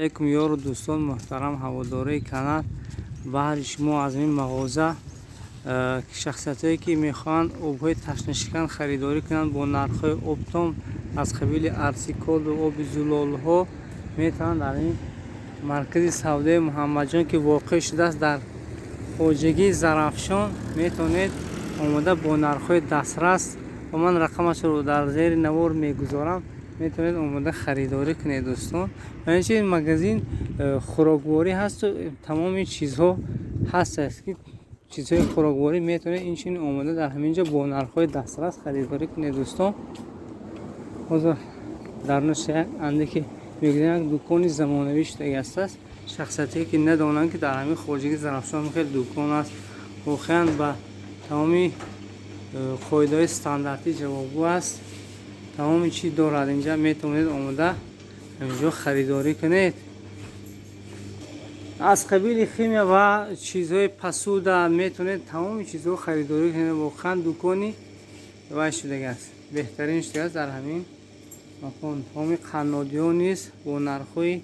Алейкум, ёру дӯстон, муҳтарам ҳаводорои канал. Баҳри шумо аз ин мағоза шахсиятҳое, ки мехоҳанд обҳои ташнашикан харидорӣ кунанд бо нархҳои оптом, аз қабили Арсиколу оби зулолҳо, метавонанд дар ин маркази савдои Муҳаммадҷон, ки воқеъ шудааст дар хоҷагии Зарафшон, метавонед омода бо нархҳои дастрас ва ман рақамашро дар зери навор мегузорам, метавонед омода харидорӣ кунед, дӯстон. Ва инчунин магазин хӯрокворӣ ҳасту тамоми чизҳо ҳаст, ки чизҳои хӯрокворӣ метавонед инчунин омода дар ҳамин ҷо бо нархҳои дастрас харидорӣ кунед, дӯстон. Ҳозир дар нуша як андаке мегӯям, як дукони замонавӣ шудаги ҳастааст. Шахсиятҳое, ки надонанд, ки дар ҳамин хоҷагии Зарафшон хеле дукон аст, воқеан ба тамоми қоидаҳои стандартӣ ҷавобгӯ аст, тамоми чиз дорад. Инҷа метавонед омода ҳаминҷо харидорӣ кунед, аз қабили химия ва чизҳои посуда, метавонед тамоми чизҳо харидорӣ кунед. Воқеан дукони вай шудагааст, беҳтарин шудагааст дар ҳамин макон. Тамоми қаннодиҳо низ бо нархҳои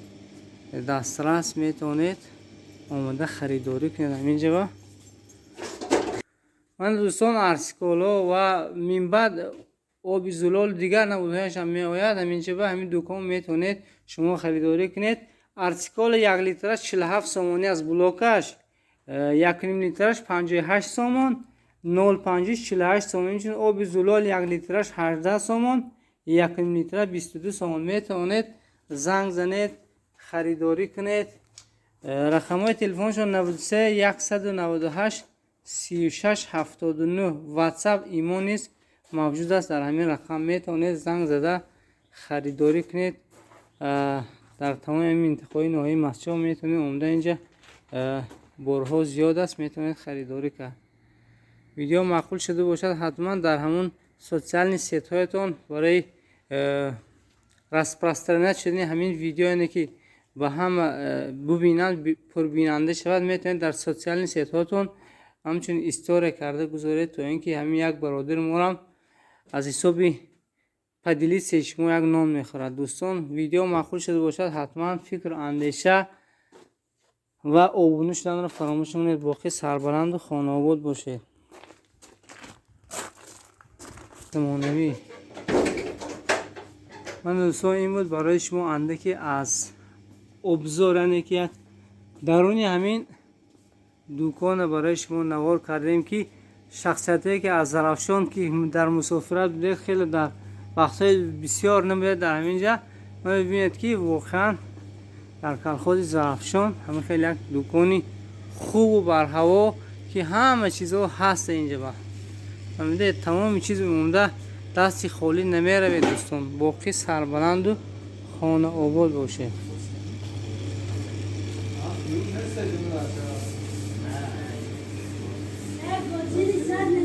дастрас метавонед омода харидорӣ кунед ҳаминҷа. Ман, дӯстон, Арсиколо ва минбаъд оби зулол, дигар намудҳояшам меояд ҳаминҷа. Ба ҳамин дукон метавонед шумо харидорӣ кунед. Арсикола 1 литраш 47 сомонӣ аст, блокаш 1,5 литраш 58 сомон, 0,5 48 сомон. Инчунин оби зулол 1 литраш 18 сомон, 1,5 литра 22 сомон. Метавонед занг занед, харидорӣ кунед. Рақамҳои телефоншон 93 198 36 79, Ватсап, Имо низ мавҷуд аст. Дар ҳамин рақам метавонед занг зада харидорӣ кунед. Дар тамоми минтақаҳои ноҳияи Мастчоҳ метавонед омода, инҷа борҳо зиёд аст, метавонед харидорӣ кард. Видео маъқул шуда бошад, ҳатман дар ҳамун социальный сеть ҳоятон барои распространять шудани ҳамин видео, яъне ки ба ҳама бубинанд, пурбинанда шавад, метавонед дар социальный сеть ҳоятон ҳамчунин история карда гузоред, то ин ки ҳамин як бародари морам аз ҳисоби поделиться шумо як нон мехӯрад. Дӯстон, видео маъқул шуда бошад, ҳатман фикру андеша ва обуна шуданро фаромӯш накунед. Боқӣ сарбаланду хонаобод бошед. Замонавӣ. Ман, дӯстон, ин буд барои шумо андаке аз обзор, яъне ки як даруни ҳамин дукона барои шумо навор кардем, ки шахсиятҳое, ки аз Зарафшон, ки дар мусофират будед, хеле дар вақтҳои бисёр набудед дар ҳамин ҷа, мебинед, ки воқеан дар колхози Зарафшон ҳамин хеле як дукони хубу барҳаво, ки ҳама чизҳо ҳаст инҷа. Ба фаҳмидед, тамоми чиз омода, дасти холӣ намеравед. Дӯстон, боқӣ сарбаланду хонаобод бошед. Зад.